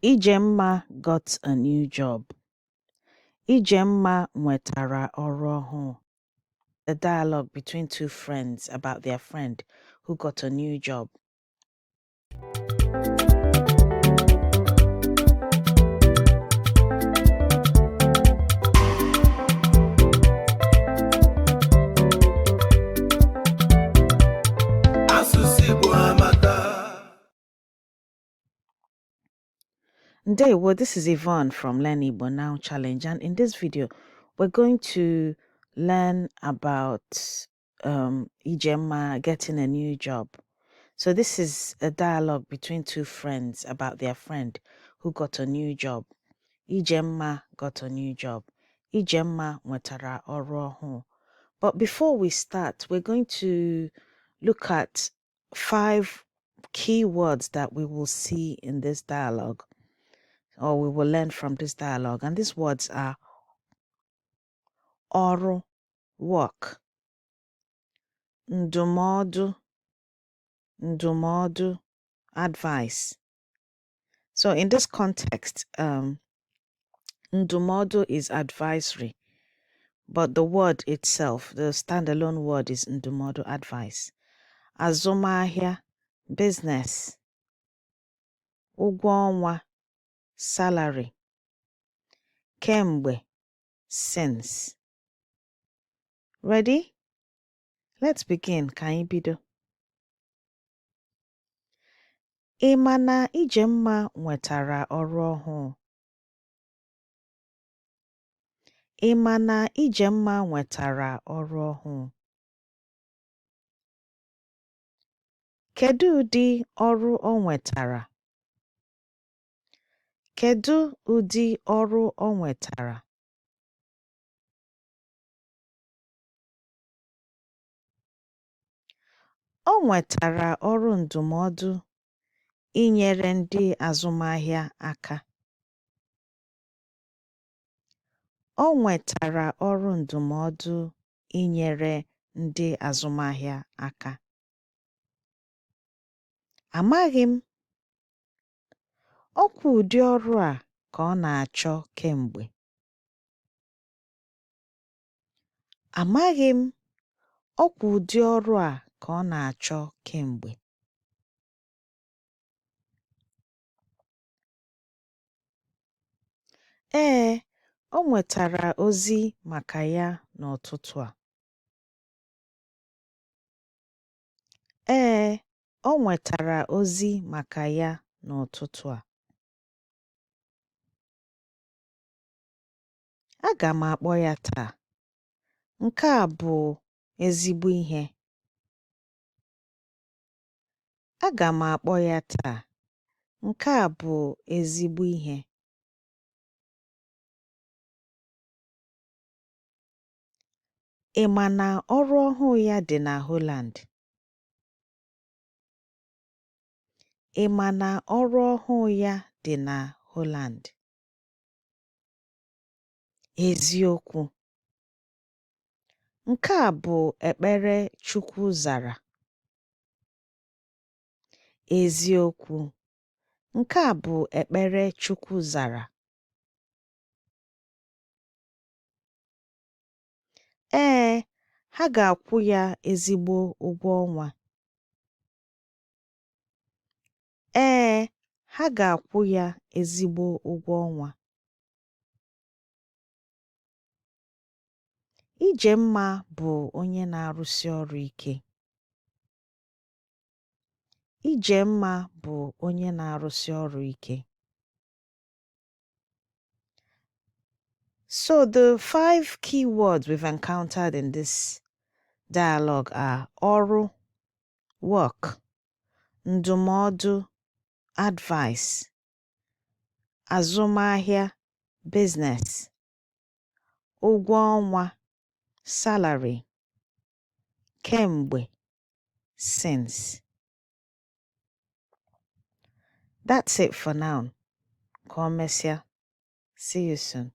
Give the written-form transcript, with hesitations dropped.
Ijemma got a new job. Ijemma nwetara ọrụ ọhụụ. A dialogue between two friends about their friend who got a new job. Asụsụ Igbo amaka. Ndewo, this is Yvonne from Learn Igbo Now Challenge, and in this video, we're going to learn about Ijemma getting a new job. So this is a dialogue between two friends about their friend who got a new job. Ijemma got a new job. Ijemma nwetara ọrụ ọhụụ. But before we start, we're going to look at five key words that we will see in this dialogue, or we will learn from this dialogue. And these words are ọrụ, work, ndụmọdụ, ndụmọdụ, advice. So in this context, ndụmọdụ is advisory, but the word itself, the standalone word, is ndụmọdụ, advice. Azụmahịa, business. Ụgwọ ọnwa, salary. Kemgbe, since. Ready? Let's begin. Ka anyị bido. Ị ma na Ijemma nwetara ọrụ ọhụụ? Ị ma na Ijemma nwetara ọrụ ọhụụ? Kedu ụdị ọrụ o nwetara? Kedu ụdị ọrụ o nwetara? O nwetara ọrụ ndụmọdụ inyere ndị azụmahịa aka. O nwetara ọrụ ndụmọdụ inyere ndị azụmahịa aka. Amaghị m. Ọ kwa ụdị ọrụ a ka ọ na-achọ kemgbe. Amaghị m. Ọ kwa ụdị ọrụ a ka ọ na-achọ kemgbe. Ee, o nwetara ozi maka ya n'ụtụtụ a. Ee, o nwetara ozi maka ya n'ụtụtụ a. Aga m akpọ ya taa. Nke a bụ ezigbo ihe. Aga m akpọ ya taa. Nke a bụ ezigbo ihe. Ị ma na ọrụ ọhụụ ya dị na Holland? Ị ma na ọrụ ọhụụ ya dị na Holland? Eziokwu. Nke a bụ ekpere Chukwu zara. Eziokwu. Nke a bụ ekpere Chukwu zara. Ee, ha ga-akwụ ya ezigbo ụgwọ ọnwa. Ee, ha ga-akwụ ya ezigbo ụgwọ ọnwa. Ijemma bụ onye na-arụsi ọrụ ike. Ijemma bụ onye na-arụsi ọrụ ike. So the five key words we've encountered in this dialogue are ọrụ, work, ndụmọdụ, advice, azụmahịa, business, ụgwọ ọnwa, salary, kemgbe, since. That's it for now. Ka o mesịa. See you soon.